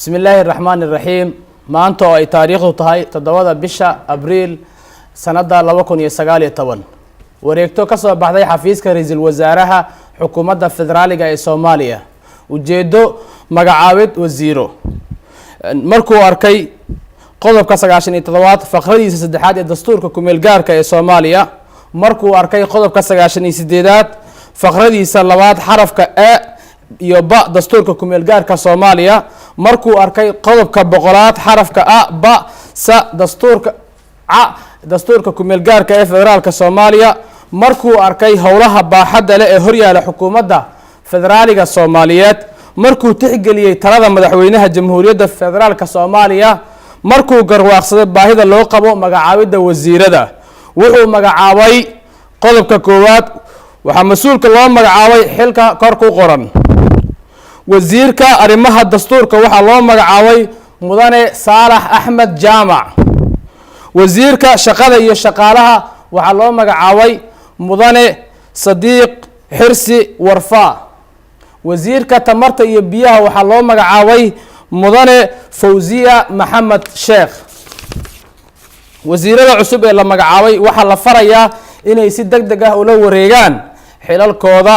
Bismi illaahi raxmaani raxiim. Maanta oo ay taariikhdu tahay 7da bisha Abriil sanadda 2019, wareegto ka soo baxday xafiiska ra-iisul wasaaraha Xukuumadda Federaaliga ee Soomaaliya. Ujeeddo: magacaabid wasiiro. Markuu arkay qodobka 97aad faqradiisa saddexaad ee Dastuurka Kumeel Gaarka ee Soomaaliya, markuu arkay qodobka 98aad faqradiisa labaad xarafka e iyo ba Dastuurka Kumeel Gaarka Soomaaliya, markuu arkay qodobka 100aad xarafka a, ba, sa dastuurka ca Dastuurka Kumeel Gaarka ee Federaalka Soomaaliya, markuu arkay howlaha baaxadda leh ee horyaala Xukuumadda Federaaliga Soomaaliyeed, markuu tixgeliyey talada Madaxweynaha Jamhuuriyadda Federaalka Soomaaliya, markuu garwaaqsaday baahida loo qabo magacaabidda wasiirada, wuxuu magacaabay: qodobka koowaad, waxaa mas-uulka loo magacaabay xilka kor ku qoran. Wasiirka arrimaha dastuurka waxaa loo magacaabay Mudane Saalax Axmed Jaamac. Wasiirka shaqada iyo shaqaalaha waxaa loo magacaabay Mudane Sadiiq Xirsi Warfaa. Wasiirka tamarta iyo biyaha waxaa loo magacaabay Mudane Fawziya Maxamed Sheekh. Wasiirada cusub ee la magacaabay waxaa la farayaa inay si deg deg ah ula wareegaan xilalkooda.